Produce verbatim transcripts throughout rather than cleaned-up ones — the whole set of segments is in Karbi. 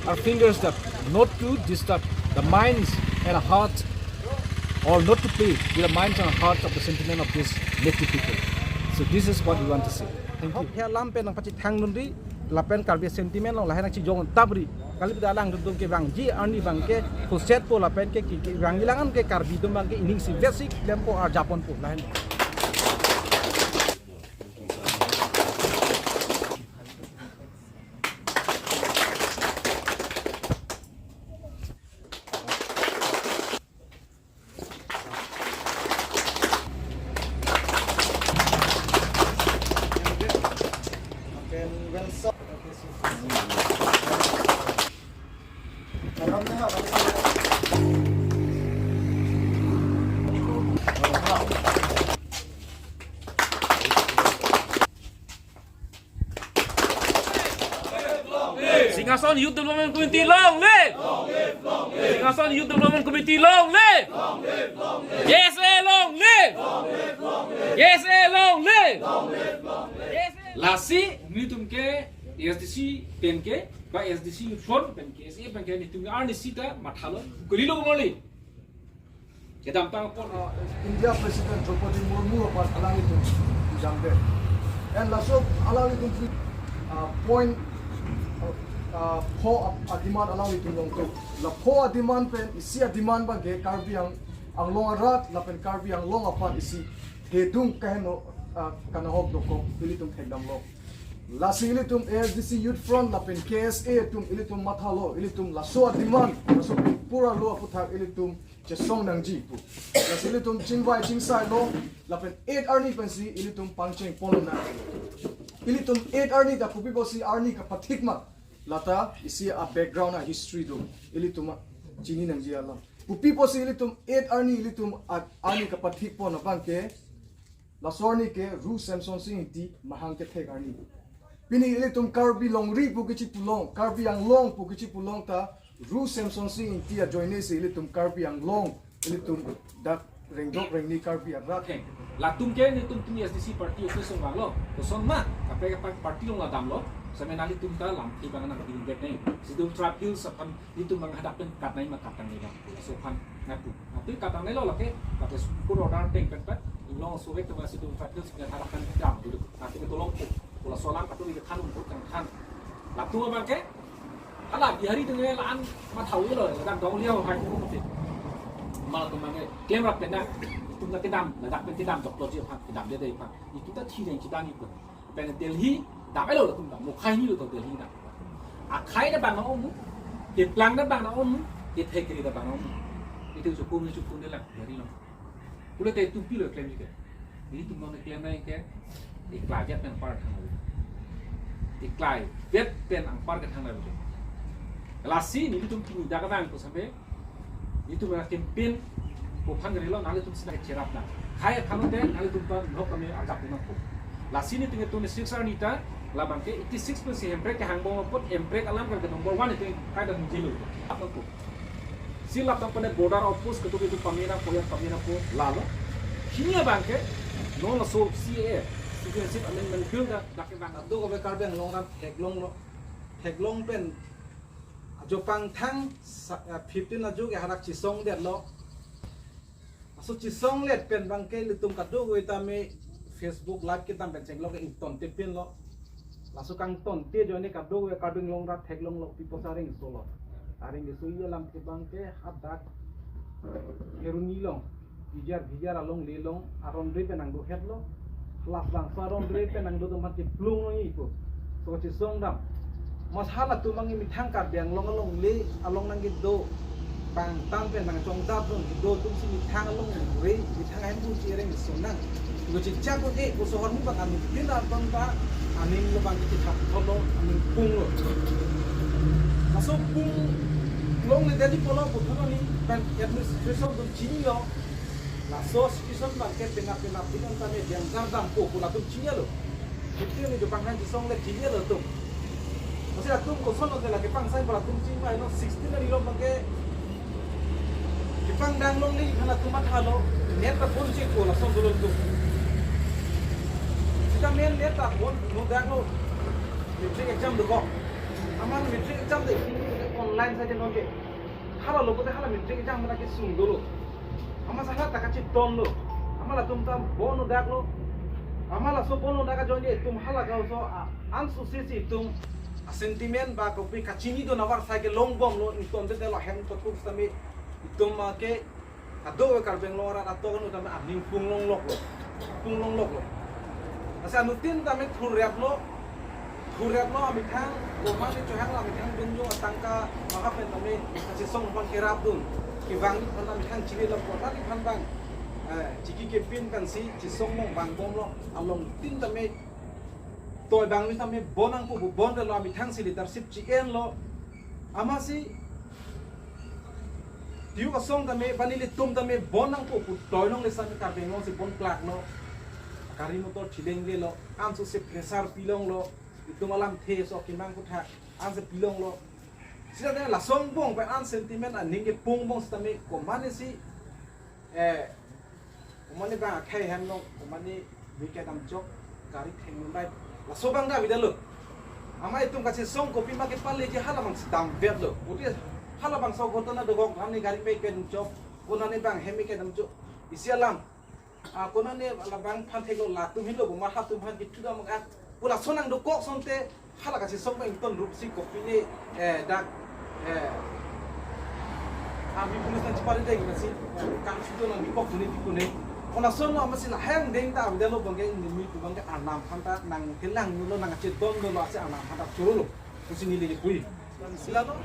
our fingers that not to disturb the minds and hearts, or not to play with the minds and hearts of the sentiment of these native people. So this is what we want to say. Thank you. Hok hia lam pen nangpachethang dunri, lapen Karbi sentiment along lahai nangchijong tapri. Kalipida alangtum kevangji arni abangke khuset po lapen ke, ke, kevangji alang an ke Karbi atum abangke ining si basic lempo arjapon po lahai. Singhason Youth Development Committee long live! Singhason Youth Development Committee long live! Yes, eh, long live! Yes, eh, long live! Yes, eh. Lasi nelitum ke A S D C pen ke, ba A S D C Youth Front pen ke, S A pen ke nelitum arnisi ta mathalo, kulilo moli. Kedamtang apot, uh, India President Draupadi Murmu aphan alanglitum jamde. And laso alanglitum, uh, point, uh, uh, pho a-, a-demand alanglitum longpo. La pho a-demand pen isi a-demand abangke Karbi Ang-, Anglong arat lapen Karbi Anglong aphan isi hedung kaheno, uh, kanahok dokok ilitum thekdamlo. Lasi ilitum A S D C Youth Front lapen K S A atum ilitum mathalo, ilitum laso a-demand, laso pura lo aputhak ilitum chesong nangji pu. Lasi ilitum chingvai chingsailo, lapen eight arni pensi ilitum pangcheng pon nang. Ilitum eight arni ta kopi pusi arni kapathik ma, lata isi a-background a-history do. Ilitum chini nangji alam. Kopi pusi ilitum eight arni ilitum a-, arni kapathik pon abangke, laso arni ke Ru Semsonsing Ingti mahang kethek arni. Pini ilitum Karbi longri pu kachipulong, Karbi Anglong pu kachipulong ta Ru Semsonsing Ingti ajoine si ilitum Karbi Anglong, ilitum dak rengdok rengni Karbi arat. Okay. Latum ke nelitum pini A S D C party office along vanglo. Koson ma, kaprek kaprek party along la damlo. Seme nanglitum ta lamthe abang nangpi dun bek nang. Sidung trap hills aphan nelitum abang hadak pen kat nai ma kat tang nai abang. Laso aphan nangpu. Nangpu kat tang nailo lake, lake school order teng pen pen. Inglong sovek tema sidung trap hills pen hadak pen dam dulu. Nanglitum ke tolong pu. Laso alam katu ni kethan un tang than. Latum abangke, hala Bihari atum ke la-an matha-olo, ladak dong liau hai ko mati. Malatum abangke klem rap pen na, itum na kedam, ladak pen kedam doktor ji aphan, kedamde aphan. Itum ta thi reng chedam itum. Pen Delhi dam-elo latum dam, mukhai ni lo to Delhi dam. Akhai ta bang na-ong mu, keplang ta bang na-ong mu, kethekri ta bang na-ong mu. Itum chukun ni chukun de lang, Bihari along. Pulote itum pilo klem ji ke. Nelitum non klem nai ke, iklai vet pen anpar thang nai. Iklai vet pen anpar ke thang nai. Lasi nelitum pini dak abang ko sampai, nelitum a-campaign ko aphan kerelo, nanglitum sina cherap na. Hai aphan te nanglitum ta nok kami ajak nangpo. Lasi nelitum twenty-six arni ta, labang ke eighty-six pensi hemprek kehang bom apot, hemprek alam ke number one itum kai dan jilo. Apa ko? Si lap tang pen border outpost ketuk ketuk pamena po, ya pamena po, lalo. Hini abangke, non laso C A A, Citizenship Amendment Bill ta, dak ke bang. Kadokave Karbi Anglong arat theklonglo, theklong pen, ajo pangthang sa-, eh, fifteen ajo ke hadak chesongdetlo. Laso chesonglet pen abangke ilitum kadokave tame Facebook Live kedam pen chenglok ke ingtonte pinlo. Laso kangtonte ajoine kadokave Karbi Anglong arat theklonglo, people sa ring solo. Aring ke sui alam ke abangke hadak Kheroni along, Bijar Bijar along le along, aron re pen nangdohetlo. Last bangso aron re pen nangdo atum aphan keplung noi ipo. So chesong dam. Mas halatum abang methang Karbi Anglong along le along nangkedo. Bang tan pen nangchongdap dun kedo atum si methang along re, methang ahem pun si reng so nang. Ko chechak ko e, ko sohor mu bang aning pin aton ta, aning lo bang kethap thotlo, aning punglo. Laso pung longledetji pulo puthot aning pen administration atum chinilo. Laso situation abangke penap penap atum tame diang kardampo pu latum chinilo. Fifteen ni ajo pangthang chesonglet chinilo atum. Masi atum kosonlo ke lake pangsai pu latum chini ma ino sixteen ni lo abangke kepangdang longle iphan latum mathalo, net ta bon chekpo laso dolo atum. Sita main net ta bon no danglo. Matric exam dokok. Aman matric exam de kini Lain saja noke. Hala lo kote hala matric exam lake sung dolo. Amat hala ta kachiton lo. Amat latum ta bon odak lo. Amat laso bon odak ajoine itum hala ka so a-, anso si si itum a-sentiment ba kopi kachini do navar sai ke longbom lo, itum te lo hem to kuk sami itum ma ke ado Karbi Anglong arat ato kan utama aning punglong lok lo. Punglong lok lo. Asa anutin tame thurep lo. Thurep lo amethang, komat ni chohang lo amethang dunjung atangka, mahap pen tame, kachesong pan kerap dun. Kevang ni pan amethang chili lo kota ni pan bang. Eh, chiki kepin kan si, chesong mong bang bom lo. Along tin tame, toi bang ni tame, bon nangpo, bon lo amethang si leadership chi-en lo. Amatsi, Tiu kasong tame, ba nelitum tame bon nangpo pu toi long le sami Karbi Anglong si bon klak lo. Gari motor chileng le lo, anso si pressure pilong lo, itum alamthe so kimang kuthak, anso pilong lo. Sita tame lason bong pen an sentiment aning kepung bong sitame komat ni si, eh, komat ni bang akhei hem long, komat ni bike damjok, gari theng nunbai. Laso bang da vida lo. Amat itum kachesong kopi ma kepale ji hala bang si damvet lo. Uti hala bang so ghotona dokok, kami gari bike damjok, konane bang hem bike damjok. Isi alam. Ah, konane labang phan thek lo, latum hilo, boma hatum phan kitu dam ak. Pu lason nangdokok sonte, hala kachesong bang ton rup si kopi ni, eh, dak, eh, army police nangchepari deng nasi, eh, kang sudo nangdokok duni dikune. Ko lason lo amatsi lahai angdeng ta avida lo bangke ini mi tu bangke anam phan ta nangkelang lo nangcheton lo asi anam phan ta choro lo. Pusi neli kepui. Sila lo.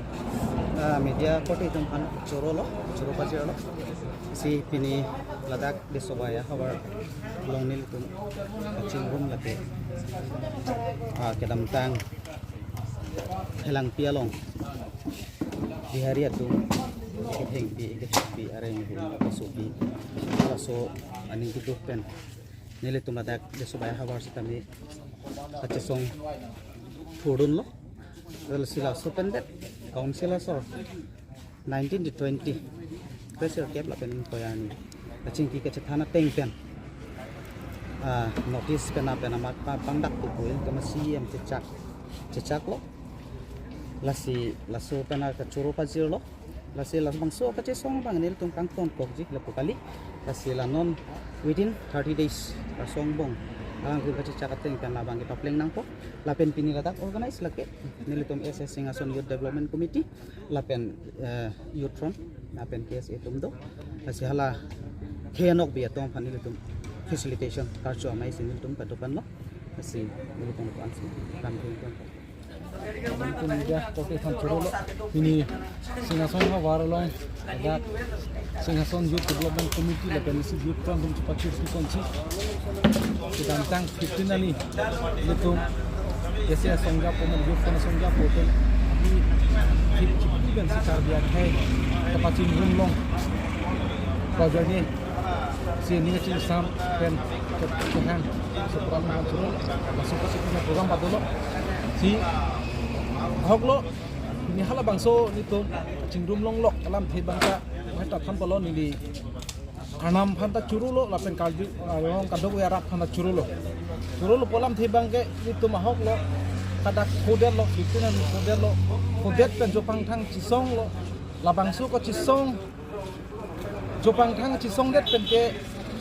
Ah, media korte atum aphan choro lo, choro pajir lo. Si pini ladak Desobaya havar along nelitum kachingrum lake. Ah, kedamtang Helangpi along Bihari atum kethengpi, kethengpi, areng hu, kasopi, kaso aning keduk pen nelitum ladak Desobaya havar sitame kachesong thurdun lo. Lalu si laso pen det council asor nineteen to twenty, pressure kep lapen koyani kachingki kachethan ateng pen, ah, notice pen apen amat pa pangdak tu poin kama C M chechak, chechak lo. Lasi laso pen kachoro pajir lo. Lasi labangso kachesong bang nelitum kangton kokji lapu kali. Lasi la non within thirty days kasong bong alang kum kachechak ateng pen labang kepapleng nangpo. Lapen pini ladak organize lake nelitum S S Singhason Youth Development Committee lapen, eh, Youth Front lapen K S A atum do. Lasi hala khenok bi atum aphan nelitum facilitation karcho amei si nelitum kadokan lo. Lasi nelitum ko ansi kam nelitum. Nelitum media korte aphan choro lo. Pini Singhason havar along ladak Singhason Youth Development Committee lapen isi Youth Front atum chepachir pi konsi. Kedamtang fifteen arni nelitum S A asong japo, Youth Front asong japo atum, abi fifteen pensi Karbi akhei kapachingrum long. Bajar ni si ning chingsam pen kehang. So program choro, masuk ke si program padolo. Si ahok lo, pini hala bangso nelitum chingrum long lok alamthe bangke, maheta than palo neli anam aphan ta choro lo, lapen Karbi, ah, along kadokave arat aphan ta choro lo. Choro lo pu alamthe bangke nelitum ahok lo, hadak kodet lo, fifteen arni kodet lo, kodet pen jopangthang chesong lo, labangso kachesong jopangthang chesong det pen ke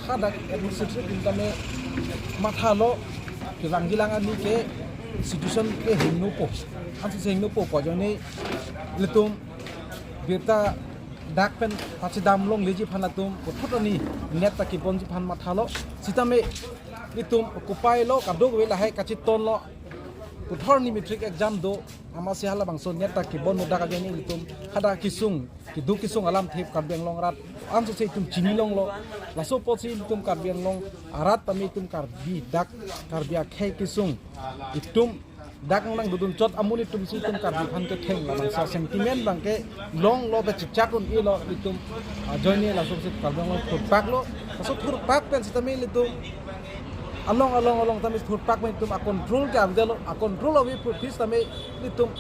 hadak administrative team tame matha lo, kelang kelang arni ke institution ke hingno po, ansi hingno po pu ajoine nelitum birta dak pen pachedam longleji aphan latum puthot arni net ta kebonji aphan matha lo. Sitame nelitum kopai lo, kadokave lahai kachiton lo, puthot arni matric exam do, amatsi hala bangso net ta kebon muda ajoine nelitum hadak kesung, keduk kesung alamthe Karbi Anglong arat anso si itum chini long lo. Laso apotsi nelitum Karbi Anglong arat tame itum Karbi dak, Karbi akhei kesung itum dak nang dodun chot amonit atum si itum Karbi aphan ketheng labangso sentiment bangke long lo, be chechak un-e lo itum, ah, ajoine laso si Karbi Anglong thurpak lo. Laso thurpak pen sitame nelitum along along along tame thurpak pen itum acontrol ke avelo, acontrol ave pu phi sitame nelitum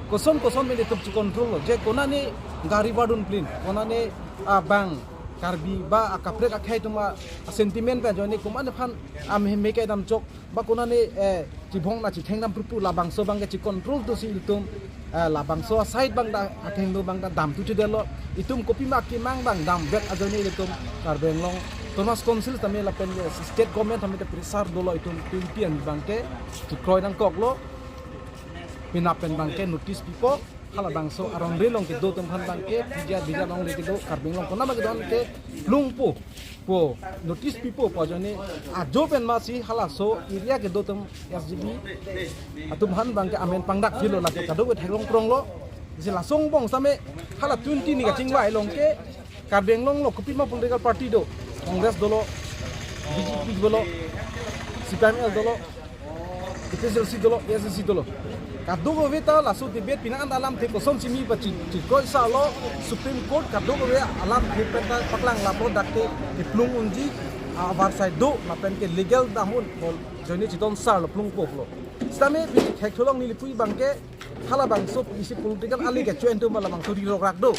koson koson pen itum checontrol lo, je konane gari vardun plin, konane, ah, bang Karbi ba akaprek akhei atum a, a sentiment pen ajoine komat aphan amehme kedam chok ba konane, eh, chibong na chithengdam purpur labangso abangke chicontrol tusi ilitum, eh, labangso aside abang ta athengno abang ta damthu chedelo. Itum kopima akemang abang damvek ajoine ilitum Karbi Anglong Autonomous Council tame lapen, eh, state government tame ta pressure dolo, itum twenty an abangke chikroi nangkoklo. Penap pen abangke notice pipo. Halabangso aron relong kedo atum aphan abangke, pija bija along le kedo, Karbi Anglong konat ma kedo anke plungpo, pu notice pipo pu ajoine ajo pen masi halaso area kedo atum S G B atum aphan abangke amen pangdak pilo, lake kadokave theklong kronglo. Isi lason angbong same hala twenty ni kachingvai along ke Karbi Anglong lo kopima political party do, Congress dolo, B J P dolo, C P I M L dolo, A P H L C dolo, A S D C dolo. Kadokave ta laso debate pini an alamthe kosonsi mi pachi, chikroi salo, Supreme Court kadokave alamthe pen ta paklang lapo, dak ke keplung unji, a, avarsai do, lapen ke legal dam un, ajoine chidon sar lo, plungpo lo. Sitame pini thekthu along neli pu abangke, halabangso isi political ali kecho-en atum labangso rirokrak do.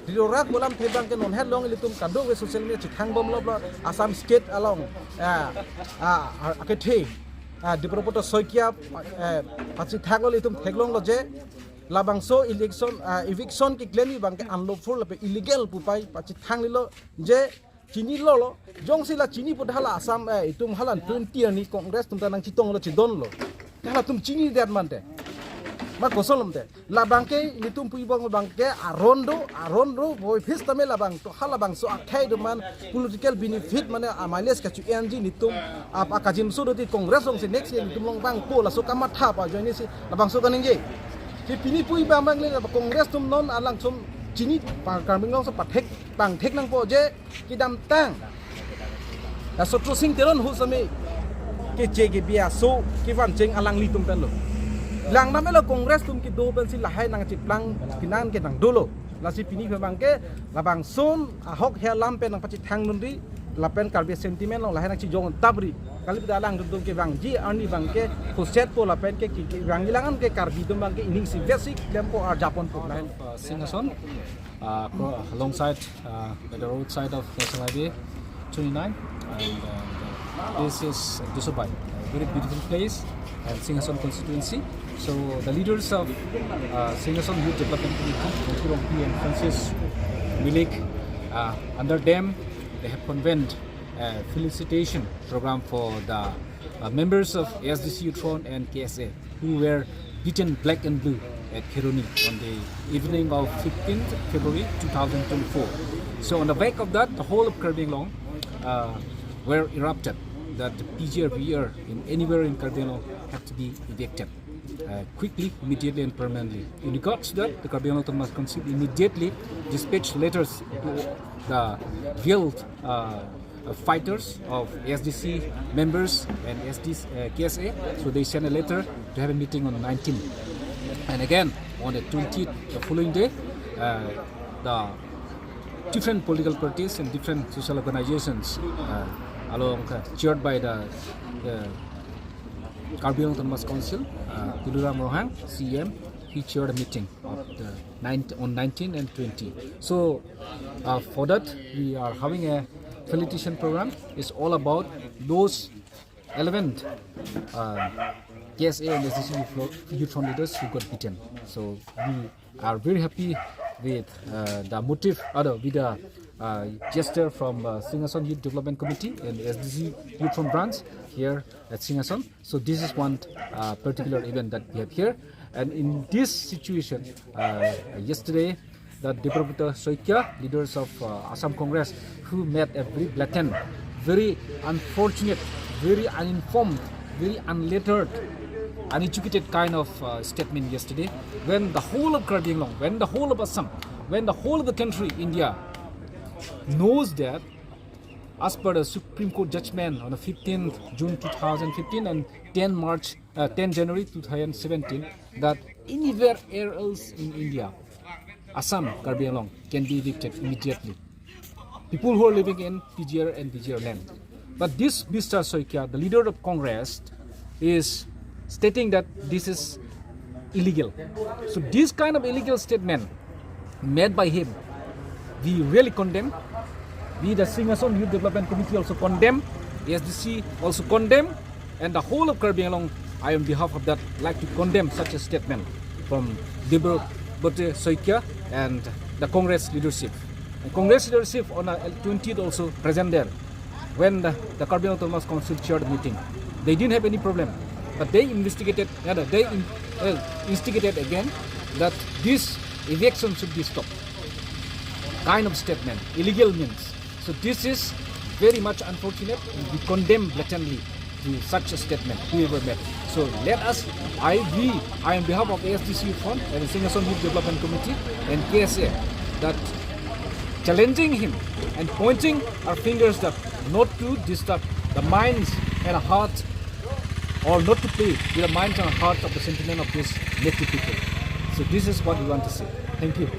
Rirokrak pu alamthe abangke non hetlong ilitum kadokave social media chethang bomlo, Assam State along, ah, ah, ah, akethe, ah, Debabrata Saikia, eh, pachethaklo, ilitum theklonglo je labangso election, ah, eviction keklem abangke unlawful lapen illegal pu pai pachethang lilo je chinilo lo. Jongsi la chini pu hala Assam, eh, itum hala twenty arni Congress atum ta nangchetonglo, chedonlo. Halatum chinidet mante. Ma koson lo mante. Labangke ilitum pu ibong abangke aron do, aron do, boy phis tame labang to, halabangso akhei do man political benefit mane a mileage kacho-enji ilitum ap akajimso do ti Congress alongsi next year ilitum along vangpo, laso kamatha pu ajoine si labangso kaningje. Si pini pu ibang abang le Congress atum non alangtum chini pa Karbi Anglong so pathek pangthek nangpo je kedamtang Sotro Sing Teron ahut sitame keche kebi aso kevan cheng alanglitum pen lo. Langdam elo Congress atum kedo pensi lahai nangcheplang kinan ke nang dolo. Lasi pini pu abangke labangson ahok he alam pen nangpachethang dunri, lapen Karbi sentiment along lahai nangchijong tapri. Kali pu ta alangtum kevangji arni abangke khosetpo lapen ke, ke, kevangji lang an ke Karbi atum abangke ining si basic klempo arjapon po. Uh, Singhason, uh, cro-, alongside, uh, at the roadside of National Highway twenty-nine, and, uh, this is Dusubai, a very beautiful place, and Singhason constituency. So the leaders of, uh, Singhason Youth Development Committee, Monty Rongpi and Francis Milik, uh, under them, they have convened a felicitation program for the, uh, members of A S D C Youth Front and K S A who were beaten black and blue at Kheroni on the evening of fifteenth February two thousand twenty-four. So on the back of that, the whole of Karbi Anglong, uh, were erupted that the P G R, V G R in anywhere in Karbi Anglong have to be evicted, uh, quickly, immediately and permanently. In regards to that, the Karbi Anglong Autonomous Council immediately dispatched letters to the real, uh, uh, fighters of A S D C members and S D C, uh, K S A. So they sent a letter to have a meeting on nineteen. And again, on the twentieth, the following day, uh, the different political parties and different social organizations, uh, along, uh, chaired by the, the Karbi Anglong Autonomous Council, uh, Tuliram Ronghang, C E M, he chaired a meeting of the nine, on nineteen and twenty. So, uh, for that, we are having a felicitation program. It's all about those eleven, uh, K S A and S D C youth, youth front leaders who got beaten. So we are very happy with, uh, the motive, uh, the, with the, uh, gesture from, uh, Singhason Youth Development Committee and S D C Youth Front Branch here at Singhason. So this is one, uh, particular event that we have here. And in this situation, uh, yesterday, the Debabrata Saikia, leaders of, uh, Assam Congress, who made a very blatant, very unfortunate, very uninformed, very unlettered, uneducated kind of, uh, statement yesterday, when the whole of Karbi Anglong, when the whole of Assam, when the whole of the country, India, knows that as per the Supreme Court judgment on the fifteenth June two thousand fifteen and ten March, uh, ten January two thousand seventeen, that anywhere else in India, Assam, Karbi Anglong can be evicted immediately. People who are living in P G R and V G R land. But this Mister Saikia, the leader of Congress, is stating that this is illegal. So this kind of illegal statement made by him, we really condemn. We, the Singhason Youth Development Committee, also condemn, A S D C also condemn, and the whole of Karbi Anglong, I, on behalf of that, like to condemn such a statement from Debrote Saikia and the Congress leadership. And Congress leadership on the twentieth also present there when the, the Karbi Anglong Autonomous Council chaired meeting. They didn't have any problem, but they investigated, uh, they in, uh, instigated again that this eviction should be stopped. Kind of statement, illegal means. So this is very much unfortunate. We condemn blatantly to such a statement, whoever made. So let us, I, we, I, on behalf of A S D C Youth Front and the Singhason Youth Development Committee and K S A, that challenging him and pointing our fingers that not to disturb the minds and heart, or not to play with the minds and hearts of the sentiment of this native people. So this is what we want to say. Thank you.